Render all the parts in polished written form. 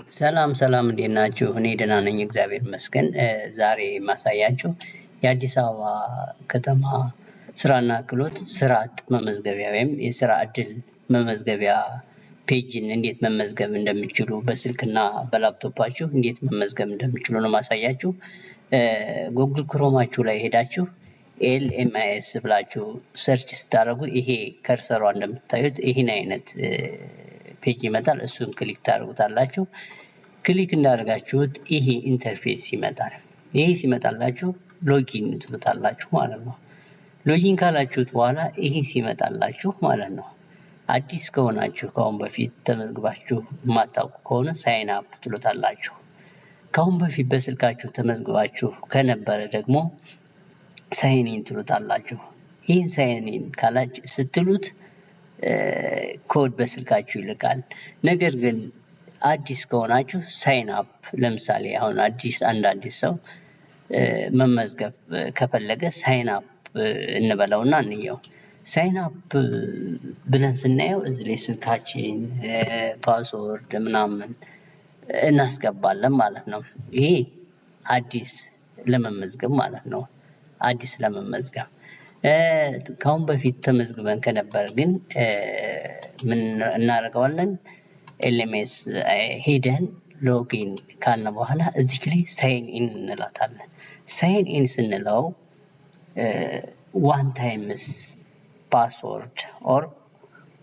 ሰላም ሰላም እንዴት ናችሁ? እኔ ደህና ነኝ፣ እግዚአብሔር ይመስገን። ዛሬ የማሳያችሁ የአዲስ አበባ ከተማ ስራና ክህሎት ስራ አጥ መመዝገቢያ ወይም የስራ እድል መመዝገቢያ page ን እንዴት መመዝገብ እንደሚችሉ፣ በስልክና በላፕቶፓችሁ እንዴት መመዝገብ እንደሚችሉ ነው ማሳያችሁ። Google Chrome ኣችሁ ላይ ሄዳችሁ LMIS ብላችሁ search ስታደርጉ ይሄ cursor ዋ እንደምታዩት ይህን አይነት page ይመጣል። እሱን click ታደርጉታላችሁ። Click እንዳደርጋችሁት ይሄ interface ይመጣል። ይሄ ሲመጣላችሁ login ትሉታላችሁ ማለት ነው። Login ካላችሁት በኋላ ይሄ ሲመጣላችሁ ማለት ነው። አዲስ ከሆናችሁ፣ ከአሁን በፊት ተመዝግባችሁ የማታውቁ ከሆነ sign up ትሉታላችሁ። ከአሁን በፊት በስልካችሁ ተመዝግባችሁ ከነበረ ደግሞ sign in ትሉታላችሁ። ይህን sign in ካላችሁ ስትሉት ኮድ በስልካችሁ ይልካል። ነገር ግን አዲስ ከሆናችሁ sign up፣ ለምሳሌ አሁን አዲስ አንድ አዲስ ሰው መመዝገብ ከፈለገ sign up እንበለውና እንየው። Sign up ብለን ስናየው እዚህ ላይ ስልካችን፣ password ምናምን እናስገባለን ማለት ነው። ይሄ አዲስ ለመመዝገብ ማለት ነው። አዲስ ለመመዝገብ። ከአሁን በፊት ተመዝግበን ከነበር ግን ምን እናደርገዋለን? LMS ሄደን login ካልን በኋላ እዚህ ላይ sign in እንላታለን። Sign in ስንለው one times password or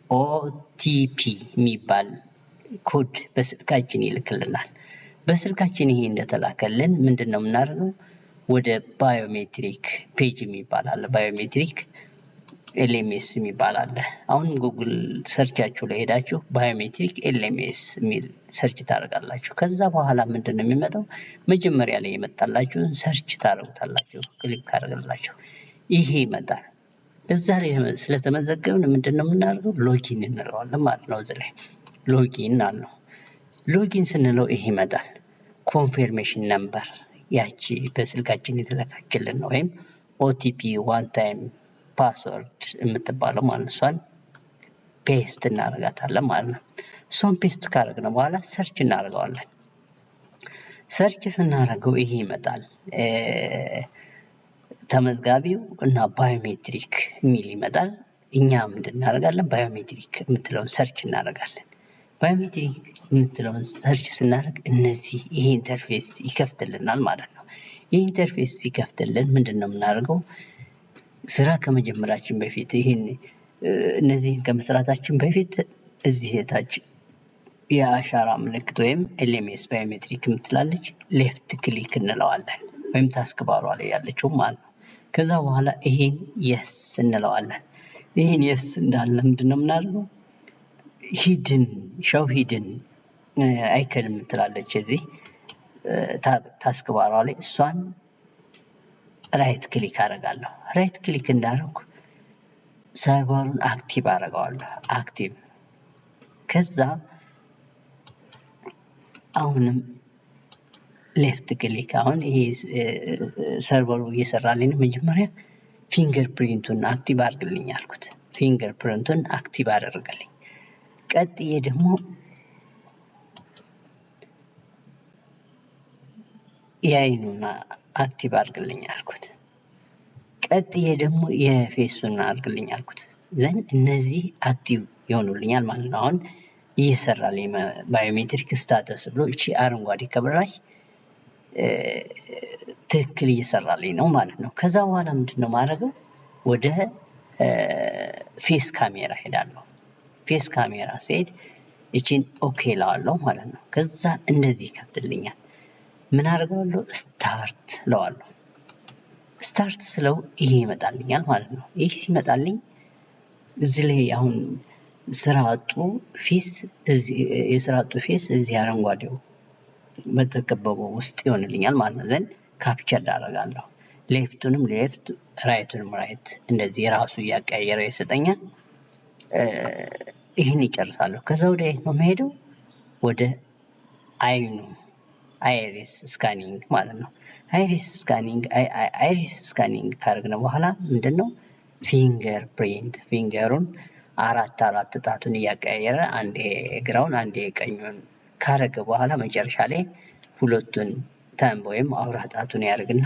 OTP የሚባል ኮድ በስልካችን ይልክልናል። በስልካችን ይሄ እንደተላከልን ምንድን ነው የምናደርገው? ወደ biometric page የሚባል አለ። Biometric LMS የሚባል አለ። አሁንም Google search ኣችሁ ላይ ሄዳችሁ biometric LMS የሚል search ታደርጋላችሁ። ከዛ በኋላ ምንድን ነው የሚመጣው? መጀመሪያ ላይ የመጣላችሁን search ታደርጉታላችሁ። Click ታደርጋላችሁ። ይሄ ይመጣል። እዛ ላይ ስለተመዘገብን ምንድን ነው የምናደርገው? Login እንለዋለን ማለት ነው። እዚህ ላይ login አልነው። Login ስንለው ይሄ ይመጣል። Confirmation number ያቺ በስልካችን የተላከችልን ነው፣ ወይም OTP one time password የምትባለው ማለት ነው። እሷን paste እናደርጋታለን ማለት ነው። እሷን paste ካደረግነው በኋላ search እናደርገዋለን። Search ስናደርገው ይሄ ይመጣል። ተመዝጋቢው እና biometric የሚል ይመጣል። እኛ ምንድን እናደርጋለን? Biometric የምትለውን search እናደርጋለን። Biometric የምትለውን search ስናደርግ እነዚህ ይሄ interface ይከፍትልናል ማለት ነው። ይህ interface ሲከፍትልን ምንድን ነው የምናደርገው? ስራ ከመጀመራችን በፊት፣ ይህን እነዚህን ከመስራታችን በፊት እዚህ የታች የአሻራ ምልክት ወይም LMS biometric የምትላለች left click እንለዋለን፣ ወይም task bar ዋ ላይ ያለችው ማለት ነው። ከዛ በኋላ ይሄን yes እንለዋለን። ይህን yes እንዳለ ምንድን ነው የምናደርገው? Hidden show hidden icon የምትላለች እዚህ task bar ዋ ላይ፣ እሷን right click አደርጋለሁ። Right click እንዳደረኩ server ኡን active አደርገዋለሁ። Active። ከዛ አሁንም left click፣ አሁን ይሄ server ኡ እየሰራልኝ ነው። መጀመሪያ fingerprint ኡን active አድርግልኝ አልኩት። Fingerprint ኡን active አደረገልኝ። ቀጥዬ ደግሞ የአይኑን active አድርግልኝ አልኩት። ቀጥዬ ደግሞ የ face ኡን አድርግልኝ አልኩት። Then እነዚህ active ይሆኑልኛል ማለት ነው። አሁን እየሰራልኝ biometric status ብሎ እቺ አረንጓዴ ከበራች ትክክል እየሰራልኝ ነው ማለት ነው። ከዛ በኋላ ምንድን ነው ማድረገው? ወደ face camera ሄዳለሁ። Face camera ስሄድ እቺን okay እለዋለሁ ማለት ነው። ከዛ እንደዚህ ይከፍትልኛል። ምን አደርገዋለሁ? Start እለዋለሁ። Start ስለው ይሄ ይመጣልኛል ማለት ነው። ይህ ሲመጣልኝ እዚህ ላይ አሁን ስራ አጡ face፣ የስራ አጡ face እዚህ አረንጓዴው በተከበበው ውስጥ ይሆንልኛል ማለት ነው። Then capture አደርጋለሁ። Left ኡንም left፣ right ኡንም right እንደዚህ ራሱ እያቀያየረ ይሰጠኛል። ይህን ይጨርሳለሁ። ከዛ ወደ የት ነው የምሄደው? ወደ አይኑ iris scanning ማለት ነው። Iris scanning፣ iris scanning ካደረግን በኋላ ምንድን ነው fingerprint፣ finger ኡን አራት አራት ጣቱን እያቀያየረ አንዴ ግራውን አንዴ ቀኙን ካረገ በኋላ መጨረሻ ላይ ሁለቱን thumb ወይም አውራ ጣቱን ያደርግና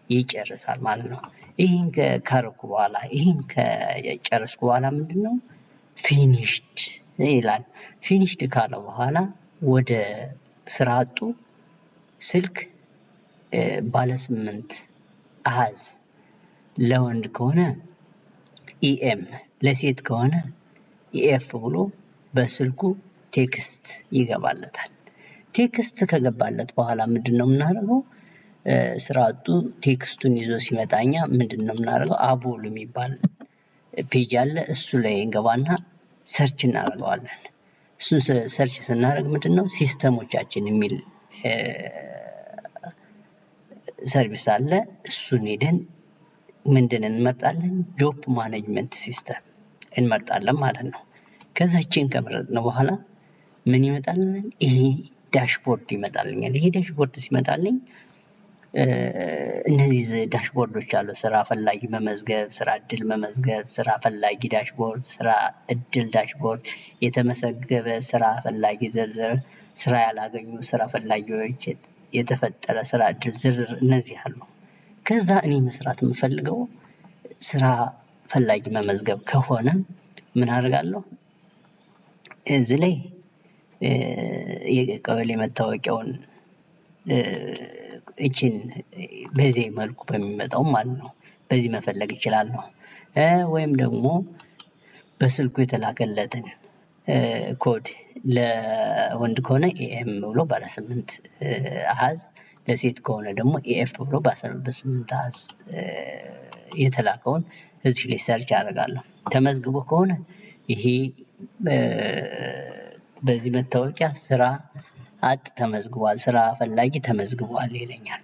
ይጨርሳል ማለት ነው። ይህን ካረኩ በኋላ፣ ይህን ከጨረስኩ በኋላ ምንድን ነው finished ይላል። Finished ካለ በኋላ ወደ ስራ አጡ ስልክ ባለ 8 አሃዝ፣ ለወንድ ከሆነ EM፣ ለሴት ከሆነ EF ብሎ በስልኩ text ይገባለታል። Text ከገባለት በኋላ ምንድን ነው የምናደርገው? ስራ አጡ text ኡን ይዞ ሲመጣ እኛ ምንድን ነው የምናደርገው? አቦል የሚባል page አለ። እሱ ላይ እንገባና search እናደርገዋለን። እሱን search ስናደርግ ምንድን ነው system ኦቻችን የሚል service አለ። እሱን ሄደን ምንድን እንመርጣለን? Job management system እንመርጣለን ማለት ነው። ከዛችን ከመረጥን በኋላ ምን ይመጣልናል? ይሄ dashboard ይመጣልኛል። ይሄ dashboard ሲመጣልኝ እነዚህ dashboard ኦች አሉ። ስራ ፈላጊ መመዝገብ፣ ስራ እድል መመዝገብ፣ ስራ ፈላጊ dashboard፣ ስራ እድል dashboard፣ የተመዘገበ ስራ ፈላጊ ዝርዝር፣ ስራ ያላገኙ ስራ ፈላጊዎች፣ የተፈጠረ ስራ እድል ዝርዝር፣ እነዚህ አሉ። ከዛ እኔ መስራት የምፈልገው ስራ ፈላጊ መመዝገብ ከሆነ ምን አደርጋለሁ? እዚህ ላይ የቀበሌ መታወቂያውን እችን በዚህ መልኩ በሚመጣው ማለት ነው። በዚህ መፈለግ እችላለሁ። ወይም ደግሞ በስልኩ የተላከለትን ኮድ ለወንድ ከሆነ EM ብሎ ባለ 8 አሃዝ፣ ለሴት ከሆነ ደግሞ EF ብሎ በ8 አሃዝ የተላከውን እዚህ ላይ search አደርጋለሁ። ተመዝግቦ ከሆነ ይሄ በዚህ መታወቂያ ስራ አጥ ተመዝግቧል፣ ስራ ፈላጊ ተመዝግቧል ይለኛል።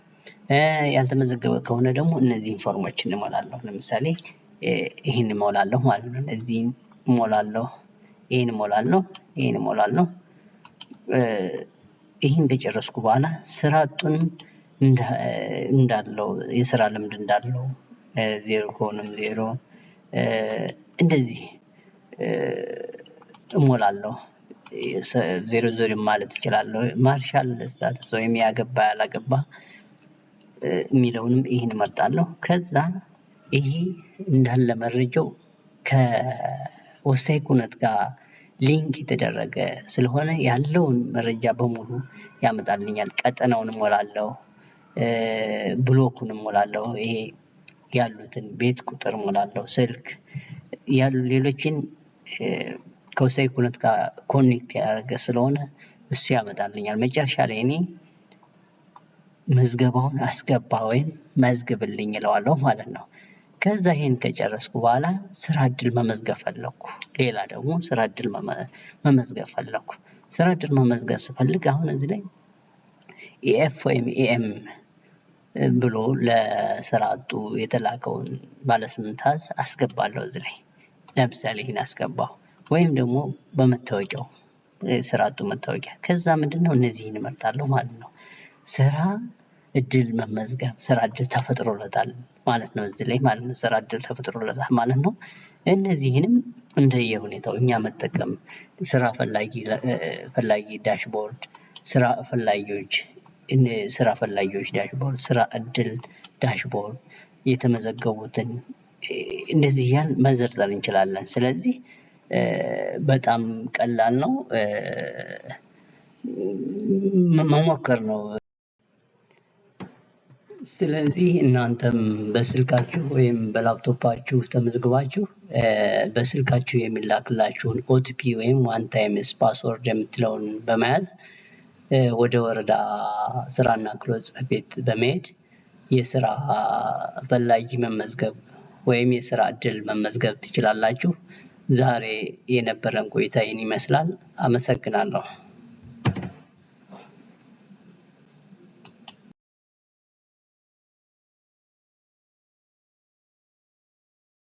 ያልተመዘገበ ከሆነ ደግሞ እነዚህን form ኦች እንሞላለሁ። ለምሳሌ ይህን እሞላለሁ ማለት ነው። እነዚህን እሞላለሁ፣ ይህን እሞላለሁ፣ ይህን እሞላለሁ። ይህን ከጨረስኩ በኋላ ስራ አጡንም እንዳለው፣ የስራ ልምድ እንዳለው፣ 0 ከሆነም 0፣ እንደዚህ እሞላለሁ። 0 0 ማለት እችላለሁ። Marital status ወይም ያገባ ያላገባ የሚለውንም ይህን እመርጣለሁ። ከዛ ይሄ እንዳለ መረጃው ከወሳኝ ኩነት ጋር link የተደረገ ስለሆነ ያለውን መረጃ በሙሉ ያመጣልኛል። ቀጠናውን እሞላለሁ፣ ብሎኩን እሞላለሁ፣ ይሄ ያሉትን ቤት ቁጥር እሞላለሁ፣ ስልክ ያሉ ሌሎችን ከወሳኝ ኩነት ጋር connect ያደረገ ስለሆነ እሱ ያመጣልኛል። መጨረሻ ላይ እኔ ምዝገባውን አስገባ ወይም መዝግብልኝ እለዋለሁ ማለት ነው። ከዛ ይሄን ከጨረስኩ በኋላ ስራ እድል መመዝገብ ፈለኩ። ሌላ ደግሞ ስራ እድል መመዝገብ ፈለኩ። ስራ እድል መመዝገብ ስፈልግ አሁን እዚህ ላይ EF ወይም EM ብሎ ለስራ አጡ የተላከውን ባለ 8 አሃዝ አስገባለሁ እዚህ ላይ። ለምሳሌ ይህን አስገባሁ ወይም ደግሞ በመታወቂያው ስራ አጡ መታወቂያ። ከዛ ምንድነው እነዚህን እመርጣለሁ ማለት ነው። ስራ እድል መመዝገብ፣ ስራ እድል ተፈጥሮለታል ማለት ነው። እዚህ ላይ ማለት ነው፣ ስራ እድል ተፈጥሮለታል ማለት ነው። እነዚህንም እንደየሁኔታው እኛ መጠቀም፣ ስራ ፈላጊ dashboard፣ ስራ ፈላጊዎች dashboard፣ ስራ እድል dashboard፣ የተመዘገቡትን፣ እንደዚህ እያልን መዘርዘር እንችላለን። ስለዚህ በጣም ቀላል ነው፣ መሞከር ነው። ስለዚህ እናንተም በስልካችሁ ወይም በላፕቶፓችሁ ተመዝግባችሁ በስልካችሁ የሚላክላችሁን OTP ወይም one times password የምትለውን በመያዝ ወደ ወረዳ ስራና ክህሎት ጽሕፈት ቤት በመሄድ የስራ ፈላጊ መመዝገብ ወይም የስራ እድል መመዝገብ ትችላላችሁ። ዛሬ የነበረን ቆይታ ይህን ይመስላል። አመሰግናለሁ።